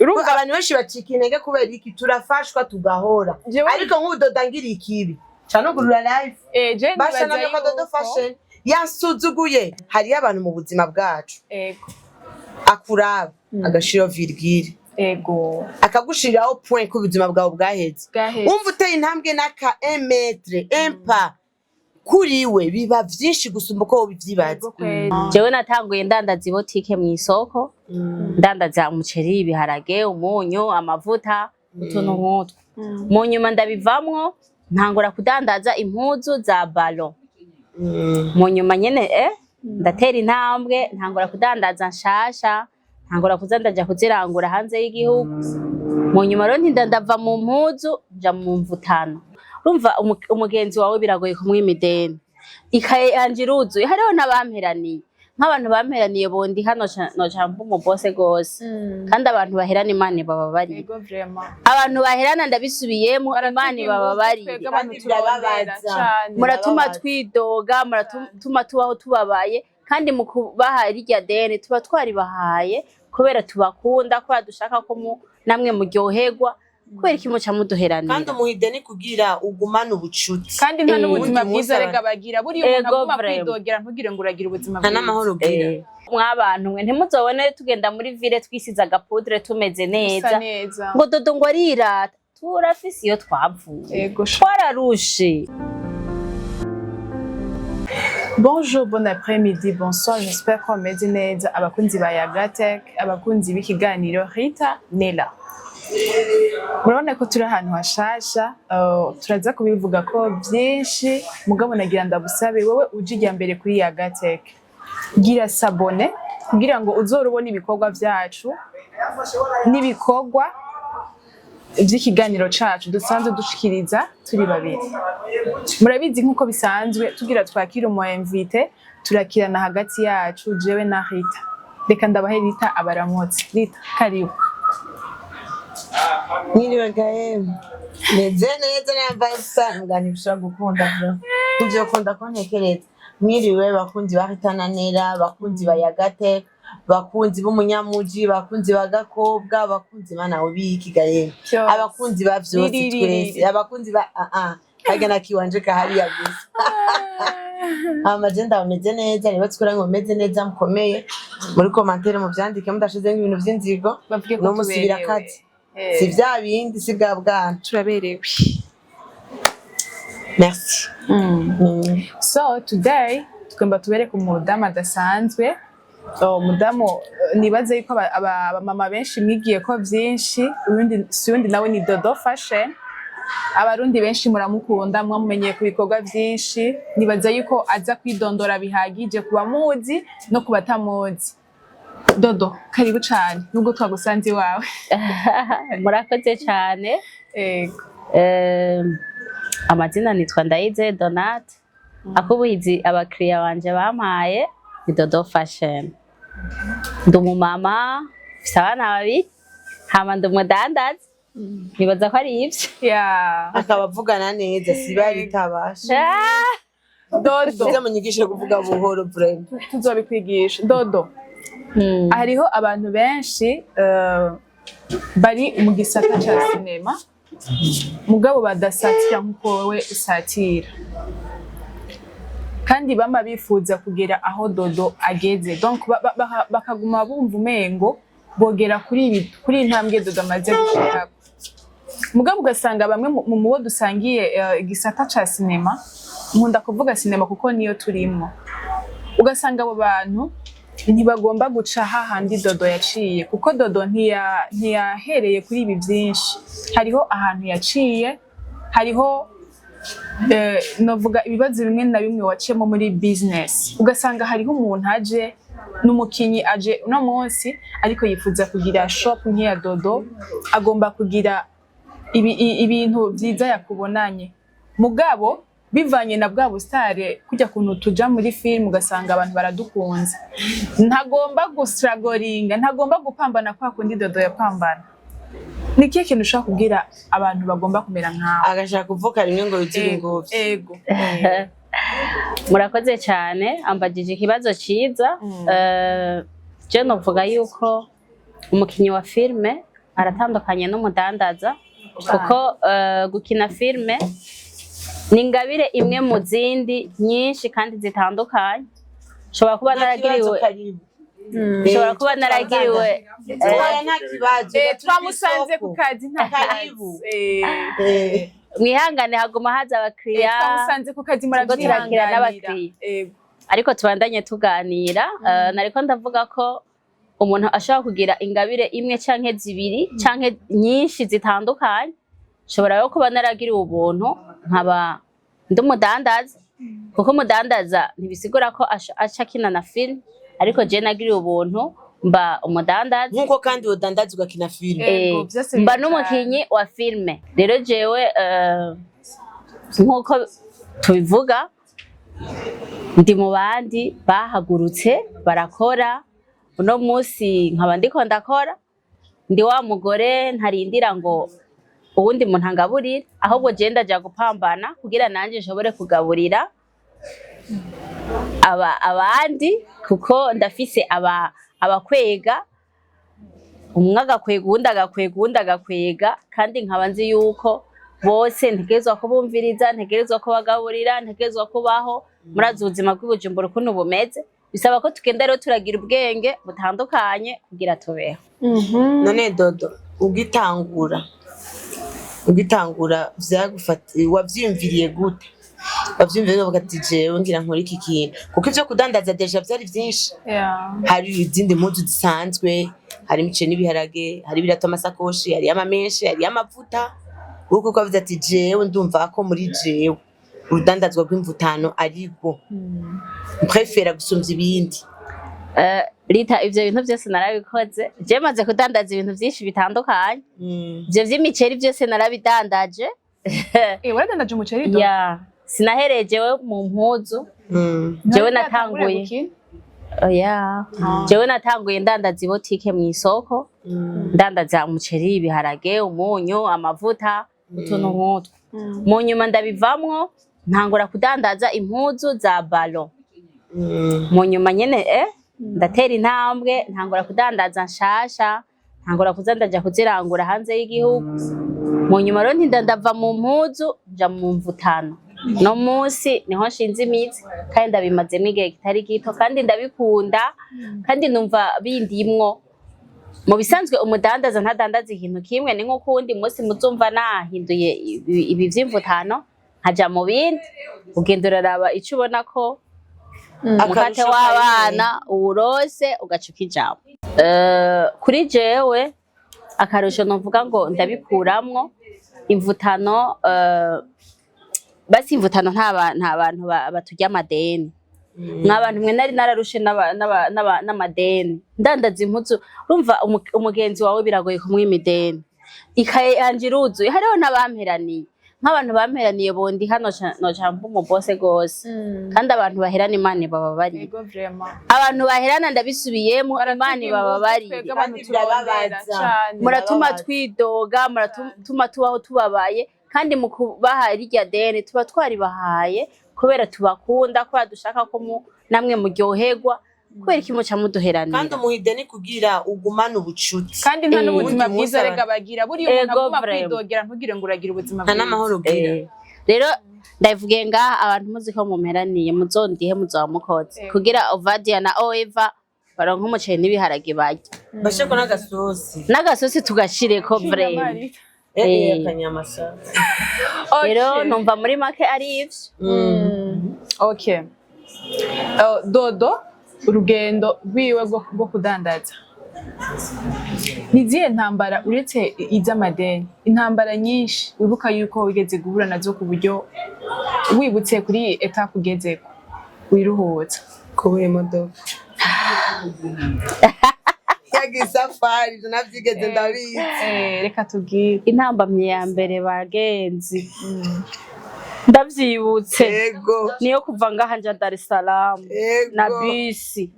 Urumva Abantu benshi bacika intege kubera iki? Turafashwa tugahora. Ariko nk'ubu ngira ikibi ca nugurura live. Je basha nibaza namye ko Dodo Fashion yansuzuguye. Hariyo abantu mu buzima bwacu akuraba agashiraho virgule, akagushiriraho point ko ubuzima bwawe bwaheze. Bwaheze. Wumva uteye intambwe n'aka 1 mètre, un pas, kuri we biba vyinshi gusumba uko wobivyibaza. Ego kweli. Jewe natanguye ndandaza ibotike mw'isoko, ndandaza umuceri, ibiharage, umunyu, amavuta, utuntu nk'utwo. Mu nyuma ndabivamwo, ntangura kudandaza impuzu za balo. Mu nyuma nyene ndatera intambwe, ntangura kudandaza nshasha, ntangura kuza ndaja kuzirangura hanze y'igihugu. Mu nyuma rero ntinda ndava mu mpuzu nja mu mvutano. Urumva umugenzi wawe biragoye kumwima ideni. Ikaye yanje iruzuye, hariho n'abamperaniye. Nk'abantu bamperaniye bondi hano noca mba umubose gose. Kandi abantu baherana, Imana bababarire. Ego vraiment. Abantu baherana, ndabisubiyemo, Imana ibababarire. Twebwe abantu Kandi turondera birababaza. cane. Muratuma Birababaza. twidoga, muratuma tubaho tubabaye. Kandi mu kubaha rirya deni tuba twaribahaye kubera tubakunda, kubera dushaka ko namwe muryoherwa. Kubera iki muca muduheranira? Kandi umuha ideni kugira ugumane ubucuti. Kandi nta n'ubuzima Uwundi bwiza munsi rega bagira. Buriya umuntu Ego aguma vraiment. kwidogera, ntugire ngo uragira ubuzima nta bwiza. n'amahoro ugira. Mwabantu mwe, ntimuzobone tugenda muri ville twisize agapudre, tumeze Usa neza, neza. ngo Dodo ngo arirata. Turafise iyo twavuye. Ego sha. Twararushe. Bonjour, bon après-midi, bonsoir. J'espère ko bameze neza abakunzi ba Yagatech, abakunzi b'ikiganiro Rita Nela. Murabona ko turi ahantu hashasha, turaza kubivuga ko byinshi, mugabo nagira ndabusabe wowe uje ijya mbere kuri Yagatech. Gira s'abonner kugira ngo uzorubone ibikorwa vyacu n'ibikorwa vy'ikiganiro cacu dusanzwe dushikiriza turi babiri. Murabizi, nk'uko bisanzwe tugira twakira umu invité, turakirana hagati yacu, jewe na Rita. Reka ndabahe Rita abaramutse. Rita, karibu. Mwiriwe gaemu, meze neza, nambaye ubusa mbwa ntibishobora gukunda bro, ntivyokunda ko ntekereza. Mwiriwe bakunzi ba Rita na Nera, bakunzi ba Yagatech, bakunzi b'umunyamuji, bakunzi ba Gakobwa, bakunzi ba nawe biki gaemu? Vyose. Abakunzi ba vyose. Ririri. Twese abakunzi ba karya na kiwanje kahariya gusa. Amagenda bameze neza, niba twikora ngo mumeze neza, mukomeye, muri commentaire muvyandike mudashizemo ibintu vy'inzigo. Bavuge ko No musi tuberewe. Birakaze, si vya bindi, si bwa bwana. Turaberewe. Merci. So today tugomba tubereke umudamu adasanzwe. Oh, umudamu nibaze yuko abamama benshi mwigiye ko vyinshi. Urundi si urundi, nawe ni Dodo Fashion. Abarundi benshi muramukunda, mwamumenyeye ku bikorwa vyinshi. Nibaza yuko aza kwidondora bihagije ku bamuzi no ku batamuzi. Dodo, karibu cane nubwo twagusanze iwawe. Murakoze cyane. Ego. Amazina nitwa Ndayize Donate. Akubuhizi abakiriya banje bampaye ni Dodo Fashion. Ndi umumama, mfise abana babiri, hama ndi umudandaza. Nibaza ko ari ivyo. Akaba avugana neza, siba ritabasha. Dodo. Tuze munyigishe kuvuga buhoro vraiment. Tuzobikwigisha, Dodo. Hariho abantu benshi bari mu gisata ca sinema, mugabo badasatira nkuko wowe usatira, kandi bama bifuza kugera aho Dodo ageze. Donc bakaguma bumva umengo bogera kuri ibi, kuri iyi ntambwe Dodo amaze gushikako. Mugabo ugasanga bamwe mu mubo dusangiye igisata ca sinema, nkunda kuvuga sinema kuko niyo turimwo, ugasanga abo bantu ntibagomba guca hahandi Dodo yaciye, kuko Dodo ntiyahereye kuri ibi byinshi. Hariho ahantu yaciye, hariho novuga ibibazo bimwe na bimwe waciyemo muri business. Ugasanga hariho umuntu aje n'umukinyi aje uno munsi, ariko yifuza kugira shop nk'iya Dodo, agomba kugira ibintu vyiza yakubonanye. Mugabo bivanye na bwa busitare, kujya kuntu tuja muri film ugasanga abantu baradukunze, ntagomba gustragoringa, ntagomba gupambana kwa kundi Dodo yapambana. Ni ikihe kintu ushobora kubwira abantu bagomba kumera nkawe? Agashaka kuvuka rimwe ngo yuzure ingobyi. Ego. Murakoze cyane, ambagije ikibazo ciza. Je novuga yuko umukinyi wa filme Aratandukanye n'umudandaza, kuko gukina filime ni ingabire imwe mu zindi nyinshi kandi zitandukanye. Nshobora kuba Nta kibazo, naragiriwe karibu. Nshobora kuba naragiriwe Oya, nta kibazo. Eh, Turi twamusanze kw'isoko. ku kazi, nta Karibu. kibazo. Mwihangane, haguma haza abakiriya. Twamusanze ku kazi, Turiko turakira muravyihanganira. n'abakiriya. Ariko tubandanye tuganira. Nariko ndavuga ko umuntu ashobora kugira ingabire imwe canke zibiri canke nyinshi zitandukanye. Nshobora rero kuba naragiriwe ubuntu nkaba ndi umudandaza, kuko umudandaza ntibisigura ko aca akina na film, ariko je nagiriwe ubuntu mba umudandaza. Nk'uko kandi wodandaza ugakina filime. Ego, vyose mba birajana. N'umukinyi wa filime. Rero jewe, nk'uko tubivuga, ndi mu bandi bahagurutse barakora. Uno munsi nkaba ndiko ndakora, ndi wa mugore ntarindira ngo uwundi muntu angaburire, ahubwo je ndaja gupambana kugira nanje nshobore kugaburira aba abandi, kuko ndafise aba abakwega, umwe agakwega, uwundi agakwega, uwundi agakwega, kandi nkaba nzi yuko bose ntegerezwa kubumviriza, ntegerezwa kubagaburira, ntegerezwa kubaho. Murazi ubuzima bw'Ibujumbura ukuntu bumeze, bisaba ko tugenda rero turagira ubwenge butandukanye kugira tubeho. None Dodo, ugitangura vyagufata, wavyiyumviriye gute? Wavyiyumviriye uvuga ati: "Jewe ngira nkore iki kintu"? Kuko ivyo kudandaza déjà vyari vyinshi. Hari izindi mpuzu zisanzwe, hari imiceri n'ibiharage, hari ibirato, amasakoshi, hari amamenshi, hari amavuta. Wowe kuko wavuze ati: "Jewe ndumva ko muri jewe urudandazwa rw'imvutano arirwo mprefera gusumvya ibindi"? Rita, ivyo bintu vyose narabikoze. Je maze kudandaza ibintu vyinshi bitandukanye. Ivyo vy'imiceri vyose narabidandaje. Waradandaje umuceri, Do? Ya, sinahereye jewe mu mpuzu. Jewe None natanguye. gukina? Oya, jewe natanguye ndandaza ibotike mw'isoko, ndandaza umuceri, ibiharage, umunyu, amavuta, utuntu nk'utwo. Mu nyuma ndabivamwo, ntangura kudandaza impuzu za balo. Mu nyuma nyene ndatera intambwe, ntangura kudandaza nshasha, ntangura kuza ndaja kuzirangura hanze y'igihugu. Mu nyuma rero ntinda ndava mu mpuzu nja mu mvutano. No munsi niho nshinze imizi, kandi ndabimazemo igihe kitari gito, kandi ndabikunda, kandi numva bindimwo. Mu bisanzwe umudandaza ntadandaza ikintu kimwe. Ni nk'uko uwundi munsi muzumva nahinduye ibi vy'imvutano nkaja mu bindi. Ugenda uraraba ico ubona ko umukate Akarusho w'abana uwurose, ugaca ukijamwo. Kuri jewe akarusho novuga ngo ndabikuramwo imvutano, basi imvutano nta bantu baturya amadeni. Mwa bantu mwe, nari nararushe n'amadeni ndandaza impuzu. Urumva umugenzi wawe biragoye kumwima ideni. Ikaye yanje iruzuye, hariho n'abamperaniye. Nk'abantu bamperaniye bondi hano, noca mba umubose gose. Kandi abantu baherana, Imana bababarire. Yego, vraiment. Abantu baherana, ndabisubiyemo, Imana ibababarire. Twebwe abantu Kandi turondera birababaza. cane. Muratuma Birababaza. twidoga, muratuma tubaho tubabaye, kandi mu kubaha rirya deni tuba twaribahaye kubera tubakunda, kubera dushaka ko namwe muryoherwa. Kubera iki muca muduheranira? Kandi umuha ideni kugira ugumane ubucuti. Kandi nta n'ubuzima Uwundi bwiza munsi rega bagira. Buriya umuntu Ego, aguma vraiment. kwidogera, ntugire ngo uragira ubuzima nta bwiza. n'amahoro ugira. Rero ndabivugiye ngaha, abantu muzi ko mumperaniye, muzondihe, muzoba mukoze, kugira Ovadia na Oeva baronke umuceri n'ibiharage barya. Basheko n'agasosi. N'agasosi tugashireko, vraiment. Akanyamasaka. Rero numva muri make ari ivyo. Okay. Dodo, urugendo rwiwe rwo kudandaza, ni izihe ntambara, uretse iz'amadeni, intambara nyinshi wibuka yuko wigeze guhura nazo, ku buryo wibutse kuri iyi étape ugezeko wiruhutsa? Kubura imodoka yaga isafari, ivyo navyigeze, ndabizi. Reka tubwire. Intambamyi ya mbere, bagenzi, ndavyibutse, niyo kuva ngaha nja Dar es Salaam na bisi.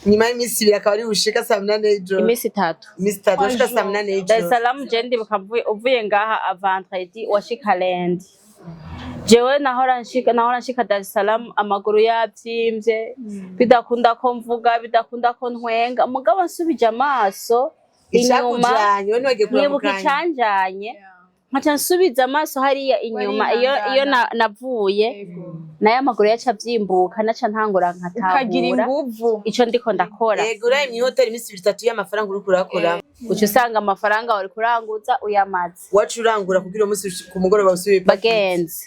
Nyuma y'iminsi 2 akaba ari bushika saa 8 y'ijoro. Iminsi 3. Iminsi 3 bashika saa 8 Dar es y'ijoro. Salaam, je ndibuka uvuye ngaha vendredi, washika lundi. Jewe nahora nshika Dar es Salaam amaguru yavyimvye, bidakunda ko mvuga, bidakunda ko ntwenga. Mugabo nsubije amaso inyuma, Icakujanye, we ntiwagiye nkibuka kuramukanya. Icanjanye, nkaca nsubiza amaso hariya inyuma iyo navuye, nayo amaguru yaca avyimbuka, naca ntangura Ukagira nkatahura inguvu. ico ndiko ndakora. Yego, uraye mw'ihoteli iminsi 2, 3 y'amafaranga uriko urakora. Uca usanga amafaranga wari kuranguza uyamaze. Wacu urangura kugira umunsi ku mugoroba usubire. Bagenzi,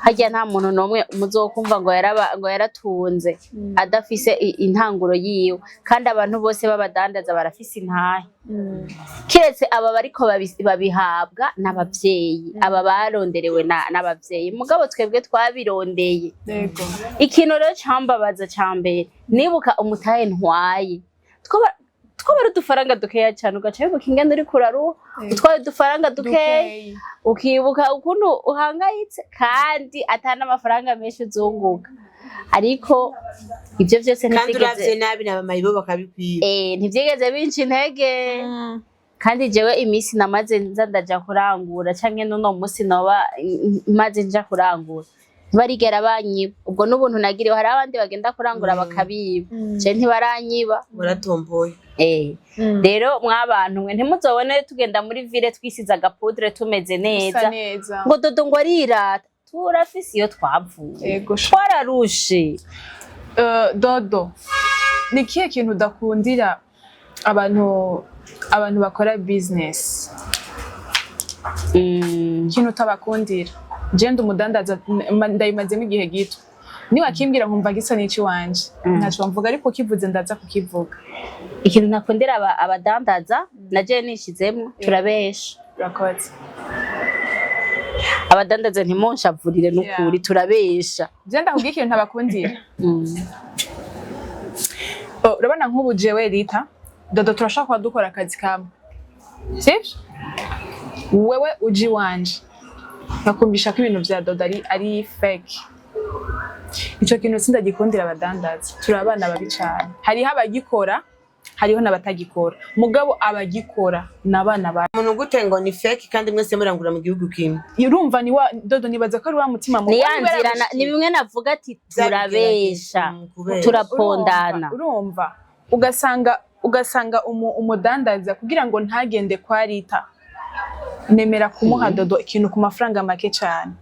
harya nta muntu n'umwe muzokumva ngo yaraba ngo yaratunze adafise intanguro yiwe, kandi abantu bose b'abadandaza barafise intahe, kiretse aba bariko babihabwa n'abavyeyi, aba baronderewe n'abavyeyi, mugabo twebwe twabirondeye. Ikintu rero cambabaza ca mbere, nibuka umutahe ntwaye, twaba ari udufaranga dukeya cane, ugaca wibuka ingene uriko uraruha utwaye udufaranga dukeya, Dukeyi. ukibuka ukuntu uhangayitse kandi ata n'amafaranga menshi uzunguka, ariko ivyo vyose Kandi uravye ntivyigeze nabi n'abamayibo bakabikwiba. Ntivyigeze binca intege. Kandi jewe iminsi namaze nza ndaja kurangura, canke n'uno musi noba maze nja kurangura, ntibarigera banyiba. Ubwo n'ubuntu nagiriwe. Hari abandi bagenda kurangura bakabiba, je ntibaranyiba. Waratomboye. Rero mwabantu mwe, ntimuzobone tugenda muri ville twisize agapudre, tumeze Usa neza, neza, ngo Dodo ngo arirata. Turafise iyo twavuye. Yego sha. Twararushe. Dodo, ni ikihe kintu udakundira abantu bakora business? Ikintu utabakundira? Je ndi umudandaza, ndayimazemo igihe gito. Niwakimbwira nkumva gisa n'iciwanje, ntaco mvuga, ariko ukivuze ndaza kukivuga. Ikintu ntakundira abadandaza, na jewe nishizemwo, turabesha. Urakoze. Abadandaza, ntimunshavurire n'ukuri, turabesha. Je ndakubwira ikintu ntabakundira. Oh, urabona nk'ubu jewe Rita, Dodo, turashobora kuba dukora akazi kamwe, sivyo? Wewe uje iwanje nkakumvisha ko ibintu vya Dodo ari fake. Ico kintu sindagikundira abadandaza. Turi abana babi cane. Hariho abagikora, hariho n'abatagikora, mugabo abagikora ni abana babi. Umuntu gute ngo ni fake kandi mwese murangura mu gihugu kimwe? Urumva ni wa Dodo, nibaza ko ari wa mutima mubi. Ni ya nzira ni bimwe navuga ati turabesha. Kubesha. Turapondana. Urumva ugasanga umudandaza kugira ngo ntagende kwa Rita, nemera kumuha Dodo ikintu ku mafaranga make cyane,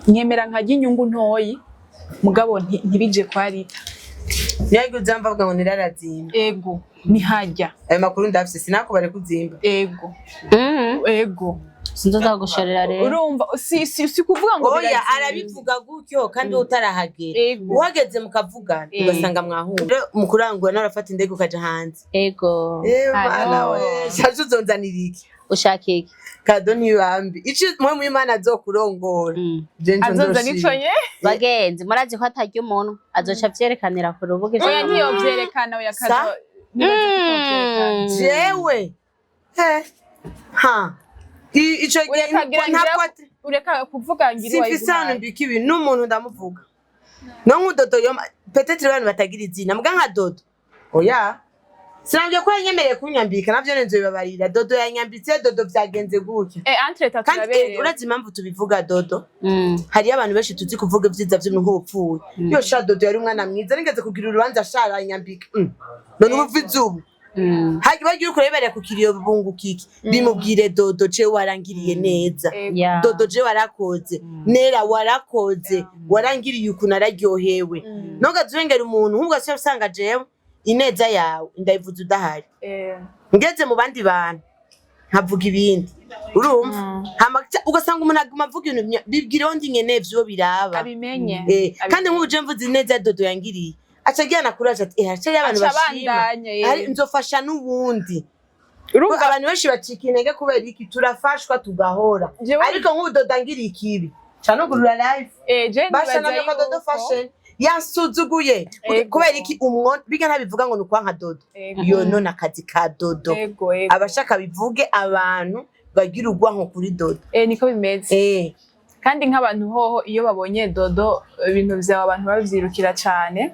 nkemera nkarya inyungu ntoyi, mugabo ntibije kwa Rita. Niyo ariko uzamva avuga ngo nirarazimba. Ego, ntihajya. Ayo makuru ndafise, sinakubare kuzimba. Ego. Ego. Sinzoza gushorera rero. Urumva si kuvuga ngo Oya. birazimba. Arabivuga gutyo kandi wowe utarahagera. Ego. Uhageze mukavugana, ugasanga mwahura. Rero mu kurangura nawe urafata indege ukaja hanze. Ego. Eh, mana Ayo. we, shaje uzonzanira iki? Ushaka iki? Kado ntibambi ico mwe mw'Imana azokurongora. Je nico Azoza nzoshima. niconye. Bagenzi, murazi ko atarya umuntu, azoca avyerekanira ku rubuga ivyo. Oya, ntiyovyerekana, oya. Sa? Kado nibaza ko utovyerekana. Jewe he ha ico gihe Ureka gira ntabwo ureka kuvuga ngira simfise ahantu mbika ibintu n'umuntu ndamuvuga no nk'udodo yo peut-être abantu batagira izina, mbwa nka Dodo, oya, sinabyo ko yanyemereye kunyambika, navyo nenzo bibabarira. Dodo yanyambitse, Dodo vyagenze gutya. Entre tatu Kandi turaberewe. urazi impamvu tubivuga Dodo? Hariyo abantu benshi tuzi kuvuga ibyiza vy'umuntu nk'ubupfuye. Yo sha, Dodo yari umwana mwiza, nigeze kugira urubanza sha aranyambika. None ubu ubu hagiye bagiye uriko urabibarira ku kiriyo, bunguka iki? Bimubwire Dodo: je warangiriye neza. Ego. Dodo, je warakoze, Nera warakoze, warangiriye ukuntu araryohewe. Ntugaze urengera umuntu nk'ubwo, se usanga jewe ineza yawe ndayivuze udahari, ngeze mu bandi bantu nkavuga ibindi, urumva? Hama ugasanga umuntu aguma avuga ibintu bibwireho ndi nyene vyo biraba. Abimenye. Kandi nk'ubu je mvuze ineza ya Dodo yangiriye, aca agirana kuraje ati hacariyo abantu Aca bashima. abandanya, eh. Hari nzofasha n'uwundi. Urumva Abantu benshi bacika intege kubera iki? Turafashwa tugahora. Ariko nk'ubu Dodo angiriye ikibi, ca nugurura live. Je Basha nibaza namye ko Dodo fashion yansuzuguye. Ego. Kubera iki? Umwo biga ntabivuga ngo ni ukwanka Dodo. Yonona akazi ka Dodo. Ego ego. Abashaka bivuge, abantu bagira urwanko kuri Dodo. Niko bimeze. Kandi nk'abantu hoho iyo babonye Dodo, ibintu vyawe abantu bavyirukira cane.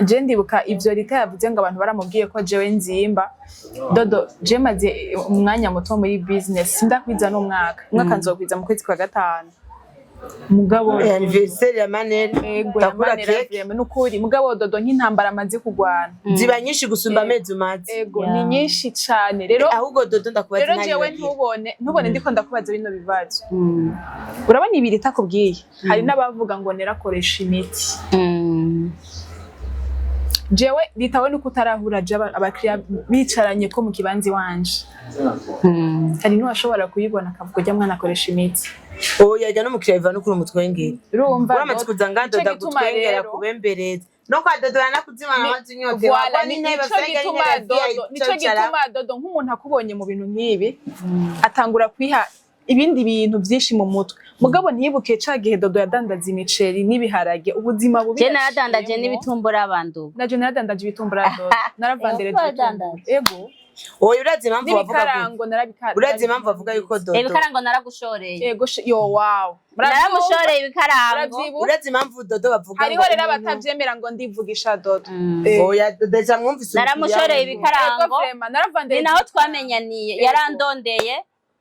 Je ndibuka ivyo Rita yavuze ngo abantu baramubwiye ko jewe nzimba. Dodo, je maze umwanya muto muri business, sindakwiza n'umwaka. Umwaka nzokwiza mu kwezi kwa gatanu. Mugabo Anniversaire ya Manera. Ego. Ndakura Yamanera. keke. Vraiment, nukuri, mugabo Dodo nk'intambara amaze kugwana Ziba nyinshi gusumba amezi umaze. Ego. Yeah. Ni nyinshi cane rero. Ahubwo Dodo, ndakubaza. Rero jewe Ntayibagira. ntubone ndiko ndakubaza bino bibazo. Urabona ibiri itakubwiye, hari n'abavuga ngo nerakoresha imiti. Jewe bitawe nuko utarahura, je abakiriya bicaranye ko mu kibanza iwanje, hari n'uwashobora kuyibona akavuga ujya mwana akoresha imiti. Oya, jya n'umukiriya biva no kuri umutwengera. Urumva? Uramaze kuza nga Nico Dodo gituma agutwengera rero- kubembereza no kwa Dodo yanakuzimana amazi unyote. Voilà, Wagwa n'intebe basenga nico gituma n'intebe Dodo, nico gituma Dodo nk'umuntu akubonye mu bintu nk'ibi atangura kwiha ibindi bintu byinshi mu mutwe, mugabo ntiyibuke ca gihe Dodo yadandaza imiceri n'ibiharage, ubuzima bubi Je naradandaje yaciyemwo. n'ibitumbura abantu. Naje naradandaje ibitumbura, Dodo naravandereje Ego, ibitumbura. wadandaje. Ego. Oya, urazi impamvu bavuga gutyo? N'ibikarango narabikara. Urazi impamvu bavuga yuko Dodo Ibikarango naragushoreye. Ego yo, wow. Naramushoreye ibikarango. Muravyibuka? Urazi impamvu Dodo bavuga Hariho ngo rero umuntu- abatavyemera ngo ndivugisha Dodo. Oya, deja mwumvise umukiriya Naramushoreye we. ibikarango. Ego, vraiment, naravandereje Ni naho ibikarango. twamenyaniye. Ego. Yarandondeye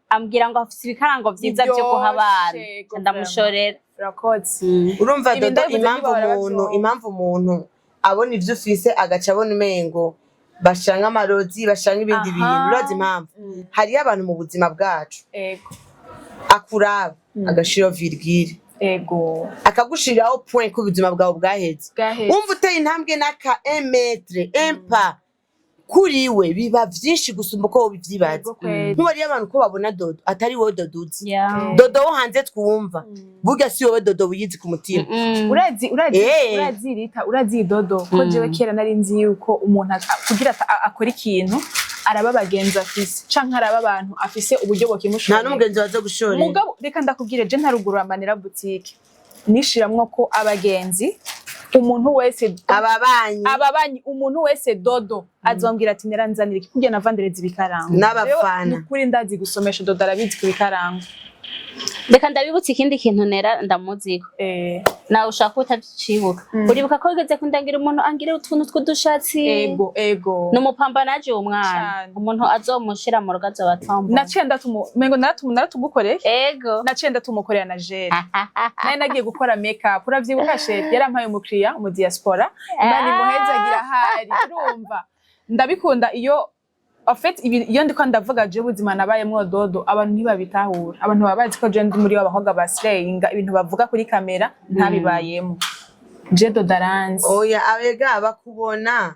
ambwira ngo afise ibikarango vyiza vyo guha abana. Biryoshe, ego. Ndamushorera. Urakoze. Urumva Ibi Dodo, ndabivuze impamvu ntibahora umuntu bavyumva. impamvu umuntu abona ivyo ufise agaca abona umengo bashanga amarozi, bashanga ibindi bintu, urazi impamvu? Hariyo abantu mu buzima bwacu akuraba agashiraho virgule, akagushiriraho point ko ubuzima bwawe bwaheze. Bwaheze. Wumva uteye intambwe n'aka 1 mètre, un pas, kuri we biba vyinshi gusumba uko wobivyibaza. Ego kweli. Nkuba hariyo abantu ko babona Dodo atari wowe Dodo uzi. Yeah. Dodo wo hanze twumva burya si wowe Dodo wiyizi ku mutima. Urazi urazi Rita, urazi Dodo, ko jewe kera nari nzi yuko umuntu kugira akore ikintu araba abagenzi afise canke araba abantu afise uburyo Nta bokimushorera. n'umugenzi waza gushorera. Mugabo reka ndakubwire, je ntarugurura Manera Boutique nishiramwo ko abagenzi, umuntu wese, ababanyi, ababanyi, umuntu wese Dodo azombwira ati neranzanira iki kugira navandereza ibikarango. N'abafana. Jewe nukuri ndazi gusomesha, Dodo arabizi ku bikarango. Reka ndabibutsa ikindi kintu nera ndamuziko. Nawe ushaka ko utacibuka, uribuka ko wigeze kundangira umuntu angira utuntu tw'udushatsi? Ego. Ni umupambanaji uwo mwana. Cane. Umuntu azomushira mu rugo azoba atomboye. Naciye ndatumu mengo naratugukoreye. Ego. Naciye ndatumukorera na jere nari nagiye gukora make up, uravyibuka chérie? Yarampaye umukiriya mu diaspora, Imana imuhezagira ahari. Urumva ndabikunda iyo en fait iyo ndiko ndavuga je ubuzima nabayemwo Dodo, abantu ntibabitahura. Abantu baba bazi ko je ndi muri w'abakobwa ba slayinga ibintu bavuga kuri kamera ntabibayemo. Je Dodo aranzi. Oya, abega bakubona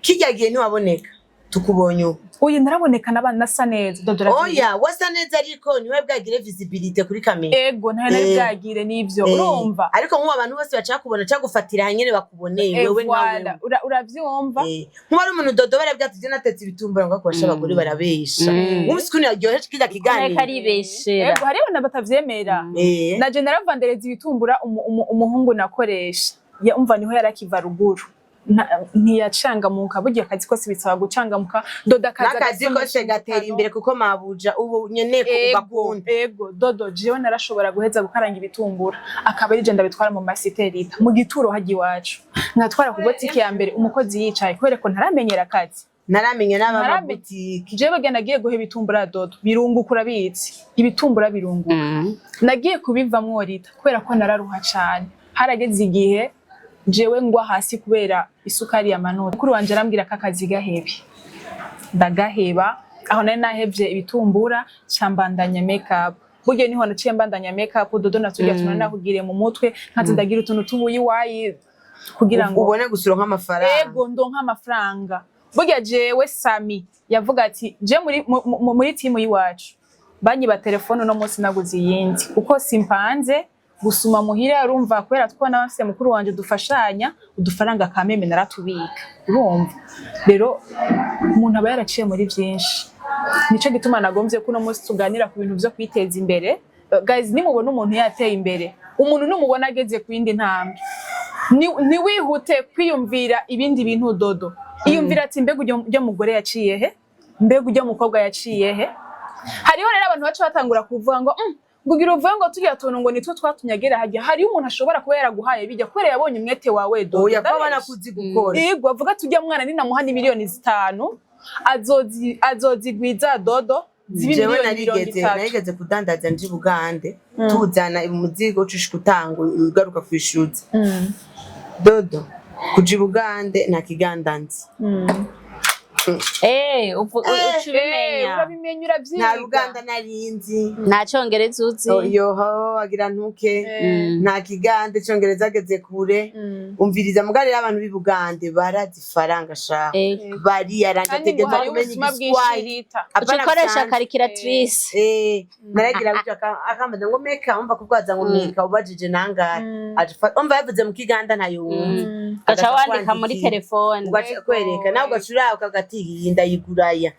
kirya gihe ntiwaboneka, tukubonye ubu. Oya, naraboneka n'abana nasa neza, Dodo urabizi. Oya, wasa neza ariko niwe bwagire visibilité kuri kamera. Ego, ntayo nari bwagire n'ivyo. Urumva? Ariko nk'ubu abantu bose baca kubona cagufatira hanyene bakuboneye wewe nka Voilà. wewe. Uravyumva? Nkuba ari umuntu Dodo barabwira ati je natetse ibitumbura, ngo akubasha abagore barabesha. Wumvise ukuntu yaryoheje kirya Ariko kiganiro? aribeshera. Ego, hariho n'abatavyemera. Na je naravandereza ibitumbura umuhungu nakoresha. Ya, umva, niho yarakiva ruguru. Ntiyacangamuka, burya akazi kose bisaba gucangamuka. Dodo akaza N'akazi agasomesha kose gatera ibitaro. imbere kuko mabuja ubu nyene ko Ego, bakunda. ego Dodo, jewe narashobora guheza gukaranga ibitumbura akaba ari je ndabitwara mu masiterita mu gituro hajya iwacu, nkatwara ku botike ya mbere umukozi yicaye kubera ko ntaramenyera akazi. Ntaramenya n'abamabutike. Jewe bwe nagiye guha ibitumbura Dodo birunguka, urabizi ibitumbura birunguka. Nagiye kubivamwo Rita kubera ko nararuha cane, harageze igihe jewe ngwa hasi kubera isukari yamanutse. Mukuru wanje arambwira ko akazi gahebe, ndagaheba. Aho nari nahevye ibitumbura ca mbandanya make up. Burya niho naciye mbandanya make up Dodo, naturya tuntu nakugiriye mu mutwe, nkaza ndagira utuntu tubuyiwayi kugira ngo ubone gusura nk'amafaranga. Ego, ndonka amafaranga. Burya jewe Sami yavuga ati je muri muri timu y'iwacu banyiba telefone, uno munsi naguze iyindi kuko simpanze gusuma muhira. Urumva, kubera two n'abafise mukuru wanje dufashanya udufaranga kameme naratubika. Urumva rero umuntu aba yaraciye muri byinshi, nico gituma nagomvye ko uno munsi tuganira ku bintu vyo kwiteza imbere. Guys, nimubona umuntu yateye imbere, umuntu numubona ageze ku yindi ntambwe, ntiwihute kwiyumvira ibindi bintu. Dodo iyumvira ati mbega ujya mugore yaciye he? Mbega ujya mukobwa yaciye he? Hariho rero abantu baca batangura kuvuga ngo ngo ugira uvuge ngo turiya tuntu ngo nitwo twatumye agera hajya. Hariho umuntu ashobora kuba yaraguhaye bijya kubera yabonye umwete wawe, Dodo. Oya, ko Ndabesha. abana kuzi gukora. Yego, avuga ati ujya mwana ninamuha ni 5 miliyoni azozigwiza Dodo. zibe Jewe 30 miliyoni. Narigeze kudandaza nje i Bugande, tuzana umuzigo, ucushika utanga, ugaruka kwishuza. Dodo kuja i Bugande nta kiganda nzi. Uca ubimenya. Urabimenya, uravyiga. Nta ruganda narinzi. Nta congereza uzi. Yoho agira ntuke. Nta kigande, icongereza ageze kure. Umviriza, mugari rero, abantu b'i Bugande barazi ifaranga sha. Bariyaranja. Kandi ngo Ategereza hariho kumenya ubuzima igiswahili. bw'ishirita. Uca Apana ukoresha bisanzwe. calculatrice. Naragira gutyo, akambaza ngo meka, umva kubwaza ngo meka ubajije nangahe. Umva yavuze mu kiganda ntayo wumva. Ugaca Agaca wandika muri kwandikira. telefone. Ugaca kwereka nawe, ugaca uraba ukavuga ati iyi ndayiguraya,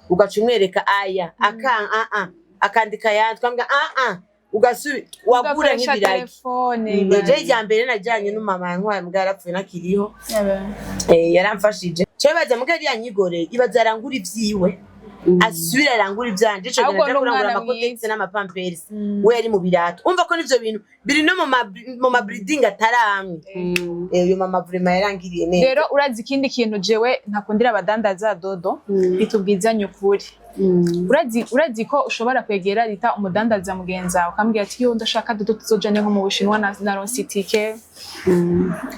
ugaca umwereka aya aka a a akandika ayandi, ukambwira a a ugasubi wagura Ugakoresha nk'ibiragi. telefone. Ejo irya mbere najyanye n'umama yantwaye, mbwa yarapfuye ntakiriho. Yaramfashije cyo baza mbwa yari yanyigoreye, ibaza arangura ivyiwe, asubira arangura ivyanje, ico gihe Ahubwo naja kurangura n'umwana amakotegisi mwiza. n'amapamperisi, we yari mu birato. Umva ko n'ivyo bintu biri no mu ma building ataramwe. Uyo mama vraiment yarangiriye neza. Rero urazi ikindi kintu jewe ntakundira abadandaza, Dodo? Bitubwizanye ukuri. Urazi ko ushobora kwegera rita umudandaza mugenzi wawe, ukambwira ati: "Yo, ndashaka Dodo tuzojane nko mu Bushinwa, na ronse itike,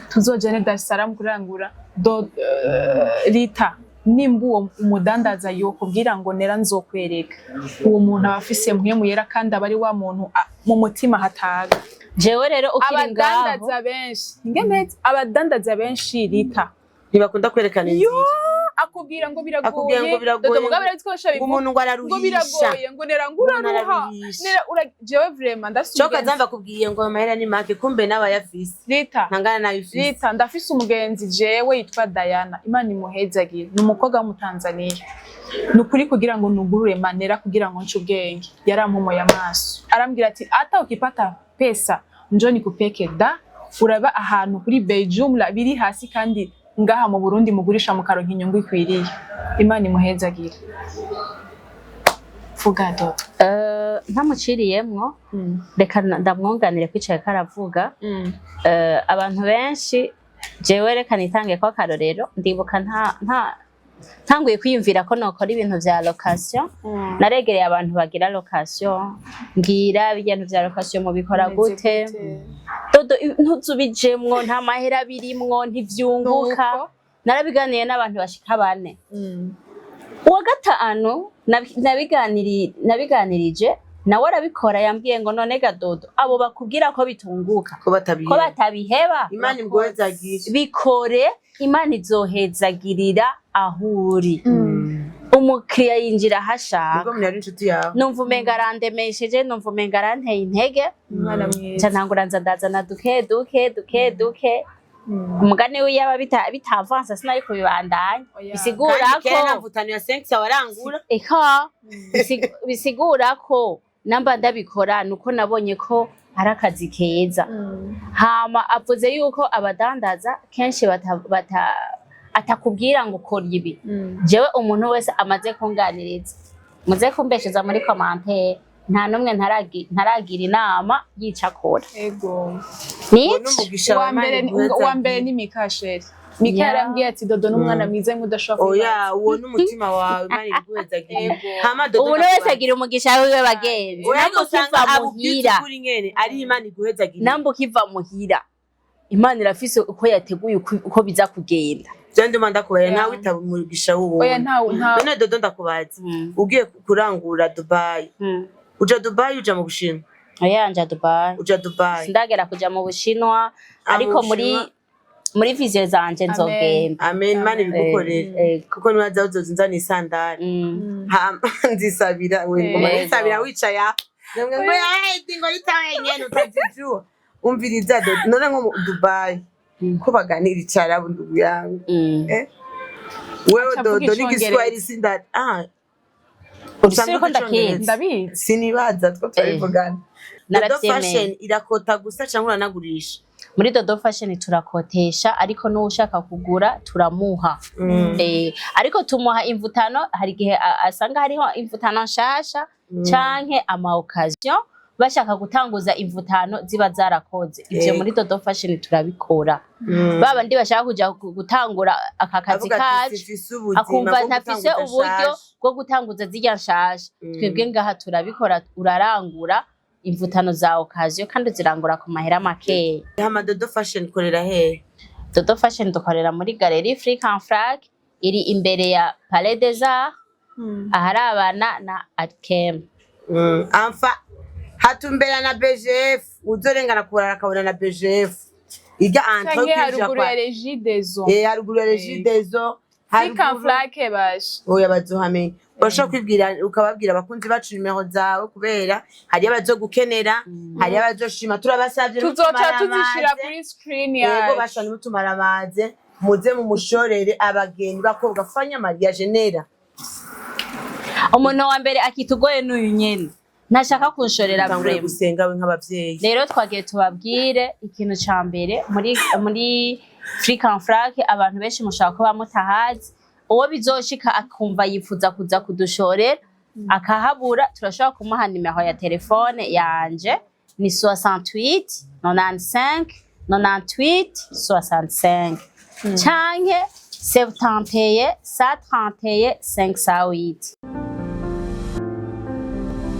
tuzojane Dar es Salaam kurangura." Do Rita, nimba uwo umudandaza yokubwira ngo nera nzokwereka, uwo muntu aba afise mpwemu yera, kandi aba ari wa muntu mu mutima hataga. Jewe rero ukiri ngaho, Abadandaza benshi ngemeze, abadandaza benshi, Rita, ntibakunda kwerekana inzira. Akubwira ngo biragoye. Akubwira ngo biragoye, Dodo, mugabo urazi ko ngo umuntu ngo ngo araruhisha. Biragoye, ngo nera ngo Umuntu uraruha. araruhisha. Nera ura jewe vraiment ndafise Coka umugenzi. zamba akubwiye ngo amahera ni make, kumbe nawe ayafise. Rita, ntangana nayo ufise. Rita, ndafise umugenzi jewe yitwa Diana, Imana imuhezagire, ni umukobwa w'Umutanzaniya. Ni ukuri, kugira ngo nugurure manera, kugira ngo nce ubwenge, yarampumuye amaso, arambwira ati: "Ata ukipata pesa njo nikupeke da uraba ahantu kuri bei jumla biri hasi, kandi ngaha mu Burundi mugurisha mukaronka inyungu ikwiriye." Imana imuhezagire. Vuga, Dodo. Ntamuciriyemwo, reka ndamwunganire kwicaye ko aravuga. Abantu benshi, jewe reka nitange ko akarorero. Ndibuka nta ntanguye kwiyumvira ko nokora ibintu vya location, naregereye abantu bagira location, mbwira ibintu vya location mubikora gute? Dodo, ntuzubijemwo, nta mahera birimwo, ntivyunguka. Nuko? Narabiganiye n'abantu bashika bane. Uwa gatanu nabiganirije nawe arabikora, yambwiye ngo: "None ga Dodo, abo bakubwira ko bitunguka, ko batabiye ko batabiheba?" Imana imguhezagire. Bikore, Imana izohezagirira aho uri. Umukiriya yinjira aho ashaka. Ubwo umuntu yari inshuti yawe. Numva umenga arandemesheje, numva umenga aranteye intege. Umwana mwiza. Nca ntangura nza ndazana duke duke duke duke. Umugani wiyaba bitavansa sinari kubibandanya. Oya. Bisigura Kandi kera nta ko mvutano ya 5 warangura. Eka, bisigura ko namba ndabikora nuko nabonye ko ari akazi keza. Hama avuze yuko abadandaza kenshi bata atakubwira ngo ukora ibi. Jewe umuntu wese amaze kunganiriza, muze kumbeshereza muri commentaire, nta n'umwe ntaragira inama yica akora. Ego. Ni Uwo n'umugisha wa Uwa mbere Imana. Uwa mbere ni Mika chérie. Mika yarambwiye ati: "Dodo n'umwana mwiza nk'udashobora Oya, uwo n'umutima wawe, Imana iguhezagire. Ego. Hama Dodo, Umuntu wese agira umugisha wiwe, bagenzi. Oya, Namba usanga ukiva abubwiza muhira, ukuri nyene ari Imana iguhezagire. namba ukiva muhira, Imana irafise uko yateguye uko biza kugenda. Je nduma ndakubaye Yeah. nawe itaba umugisha w'uwundi. Oya, nta None Dodo, ndakubaza, ugiye kurangura Dubai, uja Dubai, uja mu Bushinwa? Oya, nja Dubai. Uja Dubai? Sindagera kuja mu Bushinwa. Ah, mu Ariko muri Bushinwa. muri vision zanje nzogenda. Amen, Imana ibigukorere. Kuko niwaza uzoza unzana isandari. Hama nzisabira we ngoma. Nisabira wicaye aho. Ngo yahedi ngo yita wenyene utazijua. Umviriza Dodo, none nko mu Dubai ko baganira icarabu, ndugu yangu? Eh? Wewe Aca avuga Dodo n'igiswahili icongereza. sindari ah. Urusiri ko ndakizi. Ndabizi. Sinibaza two turabivugana. Dodo Naravyemeye. Fashion irakota gusa cyangwa uranagurisha? Muri Dodo Fashion turakotesha, ariko n'ushaka kugura turamuha. Ariko tumuha imvutano. Hari igihe asanga hariho imvutano nshasha canke ama occasion. Bashaka gutanguza imvutano ziba zarakoze ivyo. Muri Dodo Fashion turabikora. Ba bandi bashaka kuja gutangura aka kazi Avuga ati, kacu, "Sifise ubuzima akumva bwo ntafise gutanguza uburyo nshasha." bwo gutanguza zirya nshasha, twebwe ngaha turabikora. Urarangura imvutano za occasion kandi uzirangura ku mahera makeya. Hama Dodo Fashion ikorera hehe? Dodo Fashion dukorera muri Galerie Flic en Flac, iri imbere ya Palais des Arts, aharabana na Atkem. Amfa hatumbera na BGF, uzorengana kurara akabona na BGF irya entre. Canke Kwinjira haruguru kwa ya Regideso. Eh, haruguru ya Regideso. Flic en Flac basha. Oya, bazohamenya. Urashobora kwibwira, ukababwira abakunzi bacu nimero zawe, kubera hariyo abazogukenera, hariyo abazoshima. Turabasavye, Tuzoca nimutumare tuzishira amaze. kuri screen Yego. yacu. Basha, nimutumare amaze, muze mumushorere abageni bakobwa, fanya mariage nera. Umuntu wa mbere akitugoye n'uyu nyene, ntashaka kunshorera. Tangure Vraiment. gusenga we nk'abavyeyi. Rero twagiye tubabwire ikintu ca mbere muri Flic en Flac. Abantu benshi mushobora kuba mutahazi. Uwo bizoshika akumva yifuza kuza kudushorera akahabura, turashobora kumuha nimero ya telefone yanje, ni 68 95 98 65 canke 71 131 508.